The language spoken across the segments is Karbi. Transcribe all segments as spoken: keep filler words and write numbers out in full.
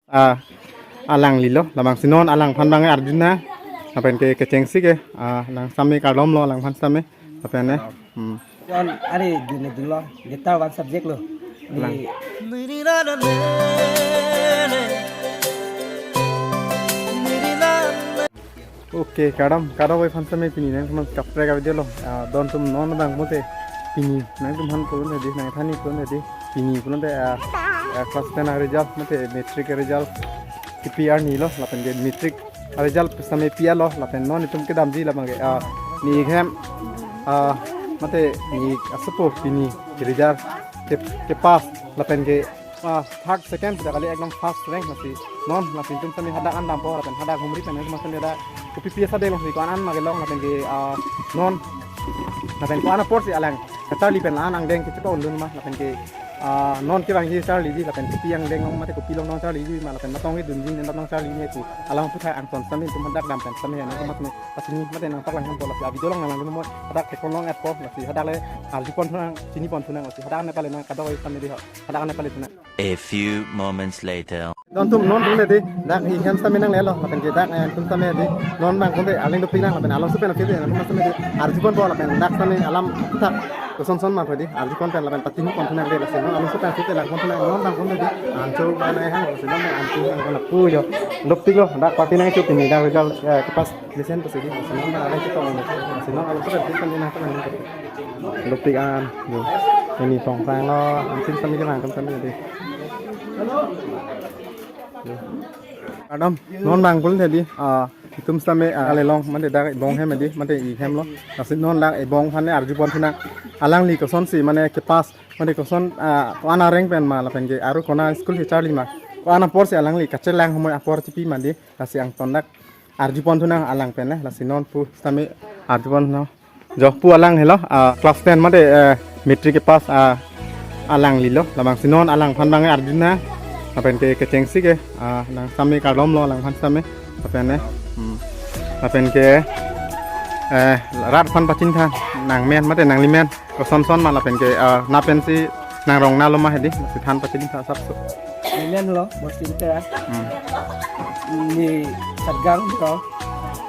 Ah, alanglilo, labangsi non alangphan bang arjunang, lapen ke kechengsi ke, ah, alang sitame kardom lo, alangphan sitame, lapen ne, hmm. Yon, are, dun dun lo, guitar one subject lo. Ni alang. Okay, kardom, kardom, oi phan sitame pini nangtum aphan kaprek avideo lo, ah, don atum non bang mate pini nangtumphan pulote dei, nangthanji pulote dei, pini pulote, ah, ah, class ten a result, mate matric a result kipi arni lo, lapen ke matric a result sitame pi-et lo, lapen non itum kedamji labang ke, ah, ni hem, ah, mate ni asopo pini result ke, kepass, lapen ke ah, third, second, dak kali ekdom first rank lasi. Non, lasi itum sitame hadak an dampo, lapen hadak humri pen, itum sitame hadak kopi pi asap de longsi, ko-an an ma kelong, lapen ke, ah, non, lapen ko-an aporsi alang kacharli pen la-an angdeng kechepa-un dun ma, lapen ke, ah, non kevangji charliji, lapen kopi angdeng long mate kopi long non charliji ma, lapen matong kedunji, non matong charli ne pu alam aphuthak angton sitame itum hadak dam pen sitame, nangtum sitame pachini mate nangpaklang dampo, lasi avideo along nanglang dun mo, hadak theklong long-etpo, lasi hadak le arjupon thunang, chinipon thunang, lasi hadak ne pale nang kadokave sitame dei ho. Hadak ne pale thunang. A few moments later. Don atum non atum dei, dak ihem sitame nanglelo, lapen ke dak, eh, atum sitame dei, non bang konde aling dopik nang, lapen along supen aphi dei, atum sitame dei, arjupon po, lapen dak sitame alam thak, koson son ma dei, arjupon pen lapen pachinipon thunang dei, lasi non along supen aphi dei, langpon thunang, non bang konde dei, angcho ba nai hang, lasi non angcho hang kona pu yo, dopik lo, dak pati nangcho pini, dak result, eh, kepass mesen pusi dei, lasi non bang aling chetong, lasi non along supen aphi dei, nang thunang. Dopik an, yo. Ini tongsang lo, ansin sitame kevang atum sitame dei. Yo. Kardom, non bang pulote dei, ah, itum sitame, ah, ale long, mate dak ebong hem dei, mate ihem lo. Lasi non dak ebong aphan ne arjupon thunang. Alangli kosonsi, mane kepass, mate koson, ah, ko-an a rank pen ma, lapen ke aru kona school si charli ma. Ko-an aporsi alangli kachelang humoi apor chipi ma dei, lasi angton dak arjupon thunang alang pen ne, lasi non pu sitame arjupon no. Jo pu alang helo, ah, class ten mate, eh, matric kepass, ah, alanglilo, labangsi non alangphan bang arjunang, lapen ke kechengsi ke, ah, nang sitame kardom lo alangphan sitame, lapen ne, hmm. Lapen ke, eh, rat aphan pachini tha, nangmen mate nanglimen, koson son ma lapen ke, ah, na pensi nangrong na lo ma hedi, lasi than pachini tha asapso. Nelimen lo, Borsing Terang. Hmm. Ni Satgaon rong,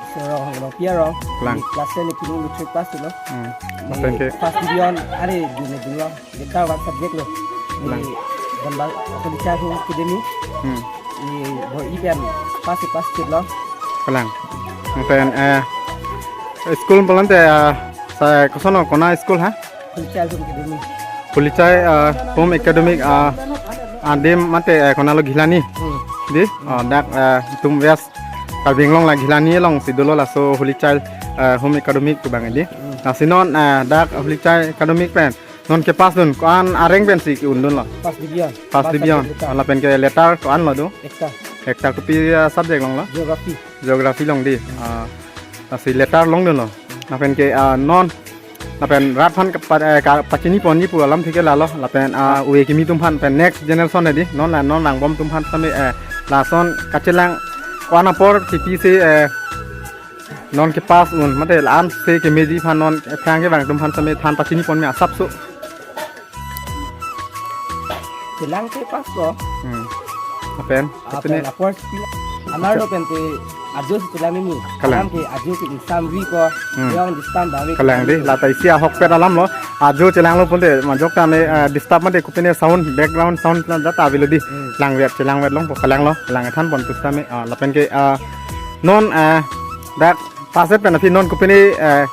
Sorong Rongpi arong. Kalang. Ni class ten ni pini matric pass lo. Hmm. Ni lapen ke first division, are, dun dun lo, guitar one subject lo. Ni kalang. Gambang Holy Child Home Academy. Hmm. Ni bo iben pass pass chit lo. Kalang. Lapen, eh, school pulote, eh, sa koson kona school ha? Holy Child Home Academy. Holy Child, ah, Home Academy, ah, adim mate, eh, konalo Gilani. Hmm. Dei, ah, dak, ah, itum West Karbi Anglong la Gilani alongsi dolo, laso Holy Child, ah, Home Academy pu bang dei. Hmm. Lasi non, ah, dak Holy Child Academy pen non kepass dun, ko-an a rank pensi ke-un dun lo? First division. First division. First division. Lapen ke letter ko-an lo do? Ekta. Ekta, kopi, ah, subject long lo? Geography. Geography long dei. Ah, lasi letter long dun lo. Lapen ke, ah, non, lapen rat aphan kapa-, eh, kapachiniponji pu alamthe ke lalo. Lapen, ah, ove kimi atum aphan pen next generation dei. Non la non vangbom atum aphan sitame, eh, lason kachelang ko-an apor chipi si, eh, non kepass un mate la-an si kemeji aphan non, eh, aphrang kevang atum aphan sitame than pachinipon me asapso. Chelang ke pass lo. Hmm. Lapen, ah, lapen pine apor si pine. Amarlo pen te ajo si chelang ni. Kalang. Alam ke ajo ke exam ri ko. Hmm. Yang disturb dave. Kalang dei, la ta isi ahokpet alam lo. Ajo chelang lo pulote majok ta ne, eh, disturb mate kopine sound, background sound la jat avelo dei. Hmm. Langvet, chelang vet longpo, kalang lo, lang thanpon pusitame, ah, lapen ke, ah, non, ah, dak pass-et pen aphi non kopine, eh,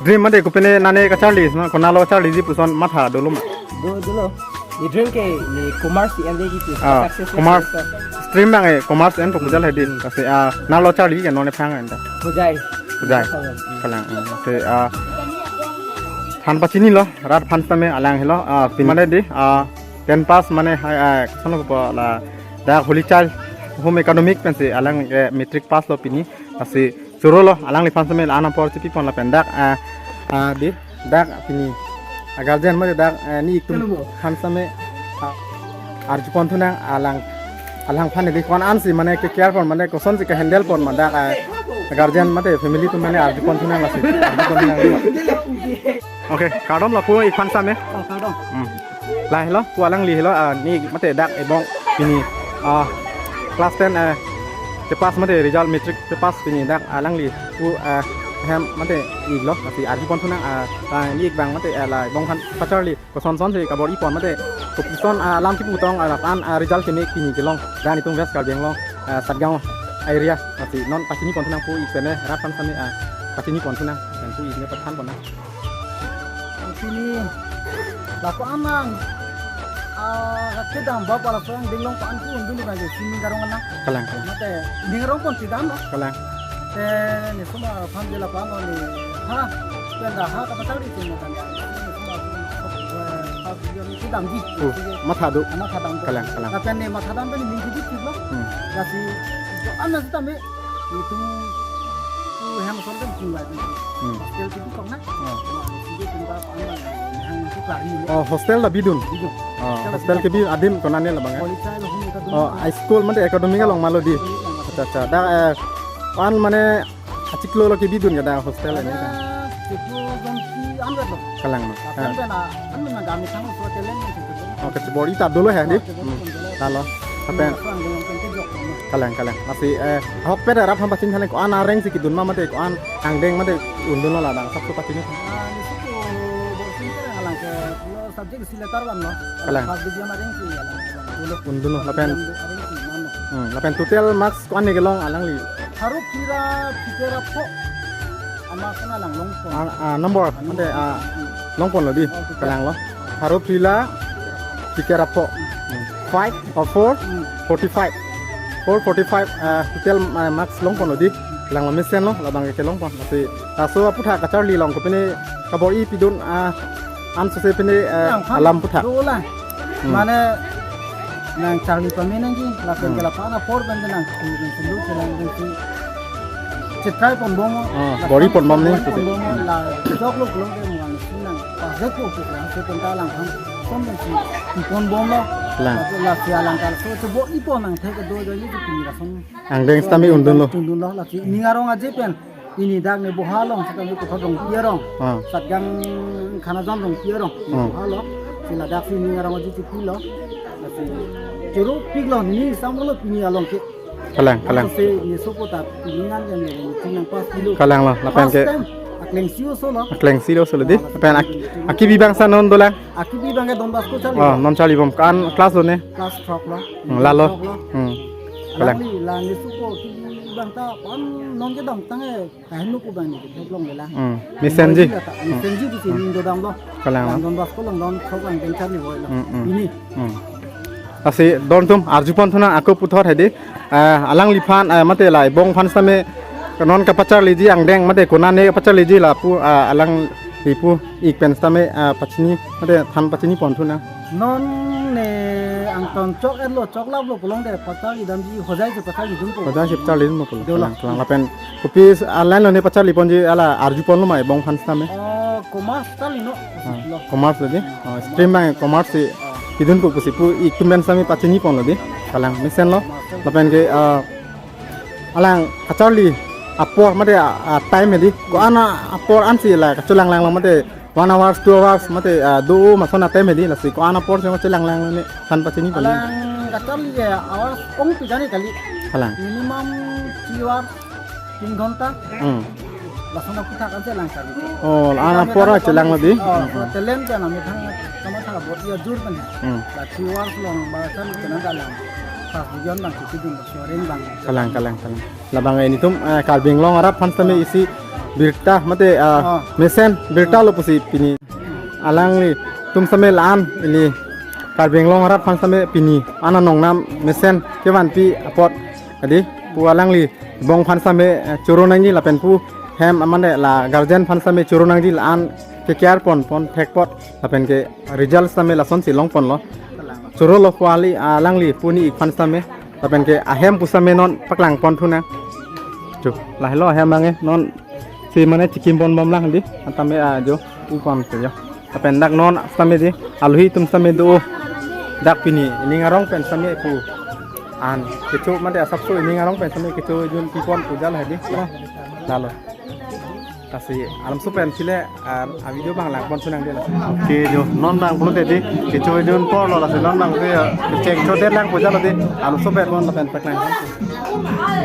dream mate kopine nane kacharli, no, konalo charliji puson matha dolo ma? Do, dolo. Ni dream ke ni commerce en dei ki. Ah, success commerce. Stream bang, eh, commerce en to kujal hedi. Hmm. Lasi, ah, nalo charli ke non aphrang anta? Hojai. Hojai. Hojai. Hmm. Kalang, hmm. Lasi, ah, than pachinilo, rat aphan sitame alang helo, ah, pini mane dei, ah, ten pass mane hai, ah, koson kopo la dak Holy Child Home Academy pensi alang, eh, matric pass lo pini. Lasi choro lo, alangliphan sitame la-an apor chipipon lapen dak, ah, ah, dei, dak pini, ah, guardian mate dak, eh, nelitum aphan sitame, ah, arjupon thunang alang, alangphan dei ko-an ansi mane ke care pon mane kosonsi ke handle pon ma dak, ah, guardian mate family atum mane arjupon thunang lasi, arjupon thunang dei. Okay, kardom lapu-an aphan sitame. Oh, kardom. Hmm. Lahelo, pu alangli helo, ah, ne mate dak ebong pini, ah, class ten, eh, kepass mate result matric kepass pini dak alangli pu, eh, hem mate iklo, lasi arjupon thunang, eh, ah, ini ik abang mate, eh, la Bongphan kacharli kosonson si kabor-ipon mate kopuson, ah, alam kipu tong, ah, lapu-an, ah, result keme pini kelong, dak nelitum West Karbi Anglong, ah, Satgaon area, lasi non pachinipon thunang pu ik sene rat aphan sami, ah, pachinipon thunang, dan pu ik ne pathanpon nang. Pini lapu-an nang, ah, kedam ba pala soyang dinglong pan ku undun kan je sini karong nang. Kalang, kalang. Mate dingrong pon sidam ba. Kalang. Te ne suma phan je lapu-an ni ha, pen da ha kapachari sini kan. Ne suma, eh, ha, sidam ji. Uh, matha do. Matha dam. Kalang, kalang. Lapen ne matha dam pen ne minggu dit sih ba. Hmm. Lasi, jo an nasi tame. Itum tu hem son kan tinggal di. Hmm. Hostel tu kong na. Oh. Nah, di sini tinggal apa, yang itu kari. Oh, hostel la bidun. Bidun. Oh, hostel hostel ke bi adim konane labang ya. Police lo hum itu. Oh, high school mate academy along malo di. Academy along. Accha, accha. Dak, eh, an mane achiklo lo ke bidun ke dak hostel ini kan. Ada sepuluh jam si ambil lo. Kalang ma. Tapi kan, ah, kan memang kami sama so talent yang situ. Oh, kachibor-i ta dolo he di. Hmm. Lalo. Apa? Kalang, kalang. Lasi, eh, ahokpet rat aphan pachini tha nang, ko-an areng si kidun ma mate, ko-an angdeng mate undun lo la dak, asapso pachini. Ah, di situ, borsin ke alang ke, lo subject si letter one lo. Kalang. First division areng si alang, alang dolo. Undun lo, lapen. First division areng si mano. Hmm, lapen total marks ko-an ne kelong alangli? Pharo phli ra phli kera pho. Ama kana lang longpon. Ah, ah, number, number. Mate, ah, longpon lo di. Oh, total. Kalang lo. Pharo phli ra phli kera pho. Hmm. Five or four? Hmm. Forty-five. Four forty-five, ah, total, ah, marks longpon lo di. Kalang lo mesen lo, labang ke longpon. Lasi, laso aputhak kacharli along kopine kabor-i pidun, ah, an sose pine, ah, alam aputhak. Dolang. Hmm. Mane nangcharli pame nangji, lapen, hmm, ke lapu-an apor pen nang, nang sulu ke lang nang si. Chitkai pon bom. Ah, lapen bor-ipon bom ne, bor-ipon bom, hmm, la chok lo pulang ke muang si nang. Pas det ko pulang, so penta lang kan. Som nang si, ipon bom lo. Lang. Lapen lasi alang kal, so, so bor-ipon nang thek do jadi tu pini lason. Angdeng sitame undun lo. Undun lo, lasi ning arong aje pen. Pini dak ne Boha along, sitame Puthot Rongpi arong. Ah. Satgaon Khanajan Rongpi arong. Ne, ah, Boha along. Si ladak si ning arong aje chipi lo. Lasi choro pik lo, ni sam lo pini along ke. Kalang, kalang. Lasi ne sopo ta pini ngan yang ne, ne chinang pas kilo. Kalang lo, lapen ke. First time, akleng si oso lo. Akleng si oso lo di. Ah, lapen ak-, akibi bangsa non dolang. Akibi bang ke Don Bosco charli. Oh, non charli bom. Ko-an class lo ne? Class throk lo. Hmm, lalo. Throk lo. Hmm. Kalang. Alangli, la ne sopo akibi bang ta, ko-an non kedam tang e. Kaheno ko bang ni, theklong lela. Hmm. Mesenji. Mesenji tu si, hmm, ning dodam lo. Kalang. Don Bosco along don, thok lang den charli voi lo. Hmm, hmm. Ini. Hmm. Lasi don atum arjupon thunang ako puthot hedi. Ah, alangliphan, ah, mate la Bongphan sitame non kapacharliji angdeng mate konane kapacharliji lapu, ah, alangli pu ik pen sitame, ah, pachini mate than pachinipon thunang. Non ne angton chok-et lo, choklap lo pulote pacharli damji, hojai si pacharlidunpo. Hojai si pacharlidunpo pulo. Dolo. Kalang, kalang. Lapen kopi alang lo ne pacharliponji, ala arjupon lo ma Bongphan sitame? Oh, commerce charli no. Ah, lo. Commerce lo di. Oh, stream abang commerce si. Ah. Kidunpo pusi pu ik pen sitame pachinipon lo di. Kalang mesen lo. Commerce. Lapen ke, ah, alang kacharli apor mate, ah, ah, time hedi. Ko-an apor ansi la kacholang lang lo mate one hours, two hours mate, ah, do ma ason a-time hedi, lasi ko-an apor si kacholang lang ne than pachinipon. Alang kacharli ke hours ong pi jani kali. Kalang. Minimum three hours, tin ghonta. Hmm. Lason aputhak ansi alang charli. Oh, la-an apor chelang lo di. Oh, hmm, so talent kan ami thang kama thang bor-i ajur kan. Hmm. La three hours along ba san ke nang kalang. Pas bujon bang kiti dun, so reng bang. Kalang, kalang, kalang. Labang initum, eh, Karbi Anglong arat aphan sitame isi birta mate, ah, ah, mesen birta lo pusi pini. Alanglitum sitame la-an ili Karbi Anglong arat aphan sitame pini ana nongnam mesen kevanpi apot hedi pu alangli Bongphan sitame, eh, choro nangji lapen pu hem amane la guardian aphan sitame choro nangji la-an ke-care ponpon thekpot lapen ke result sitame lasonsi longpon lo. Choro lo kuali alangli pu ne ik aphan sitame. Lapen ke ahem pu sitame non paklangpon thunang. Chu, lahelo ahem abang ke non si mane chikimpon bom lang di. Antame ajo upon ke jo. Lapen dak non sitame di alohi atum sitame do. Dak pini ining arong pen sitame pu an kecho mate asapso ining arong pen sitame kecho junpipon pu jal hedi. Lalo. Lasi alam so pen chile, ah, a video abang lang pon sunang de lasi. Oke, jo, non abang pulote di, kecho jun apor lo lasi non abang ke, ya, cheng chodet lang pu jalo di, alam so pen pon lapen pek lang.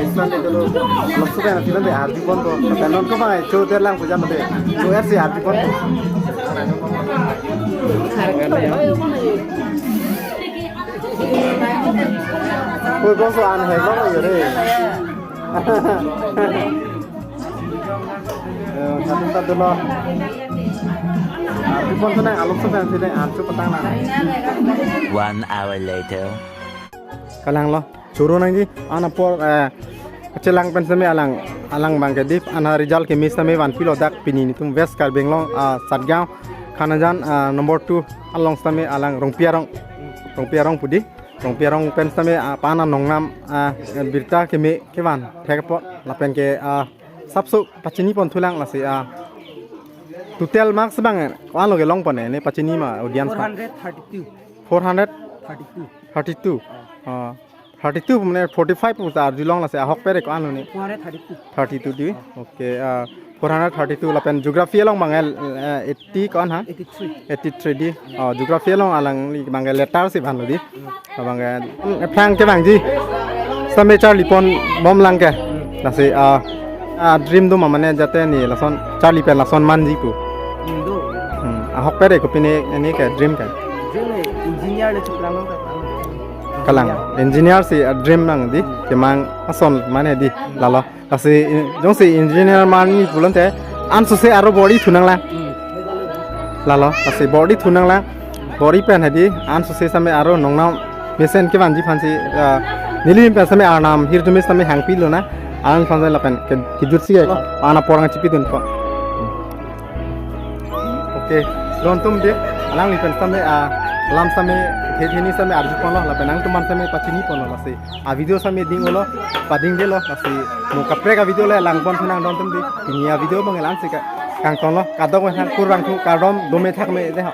Isman de dolo, alam so pen film de arju pon ko, lapen non ko abang chodet lang pu jalo di, so er si arju pon ko. Koi bangso an hek lo yo re. Eh, satu satu lo. Arju pon sunang, alam so pen chile, arju petang nang. One hour later. Kalang lo, choro nangji, an apor, eh, chelang pen sitame alang, alang abang ke di, an a result keme sitame vanpilo dak pini netum West Karbi Anglong, ah, Satgaon, Khanajan, ah, number two, along sitame alang Rongpi arong, Rongpi arong pu di, Rongpi arong pen sitame, ah, pa-an anong nam, ah, birta keme kevan, thek apot, lapen ke, ah, sapso pachini pon thulang lasi, ah, total marks abang, eh, ko-an lo kelong pon ne, ne pachini ma audience ma? Four hundred thirty-two. Four hundred? Thirty-two. Thirty-two. Ah, thirty-two mane forty-five puta arjulong lasi ahokpet ko-an lo ne? Four hundred thirty-two. Thirty-two di. Oke, ah, four hundred thirty-two lapen geography along abang, eh, eighty ko-an ha? Eighty-three. Eighty-three di. Oh, geography along alangli abang ke letter si vanlo di. Abang ke, hmm, aphrang kevangji sitame charli pon bom lang ke. Lasi, ah, ah, dream do ma mane jate ne lason charli pen lason manji pu? Hmm, do. Hmm, ahokpet kopine ne ke dream ke? Dream e engineer le cheplang nang ka. Kalang, engineer si, ah, dream nang di, kemang ason mane di, lalo. Lasi, jongsi engineer manji pulote, ansose aro bor-i thu nanglang. Hmm. Lalo, lasi bor-i thu nanglang. Bor-i pen hedi, ansose sitame aro nongnam mesen kevanji aphansi, ah, neli pen sitame arnam hirjume sitame hangpilo na, an aphan lapen ke, kejut si ke, an apor nang chipi dun po. Oke, don atum de, alangli pen sitame, ah, alam sitame, the theni sitame arju ponlo, lapen nangtum aphan sitame pachini ponlo lasi. A video sitame ding-olo, padingdelo, lasi mo kaprek a video le lang pon sunang don atum de. Pini a video abang la-an si ke kangtonlo, kadokave aphan kurvangthu, kardom, dome thakme de ha.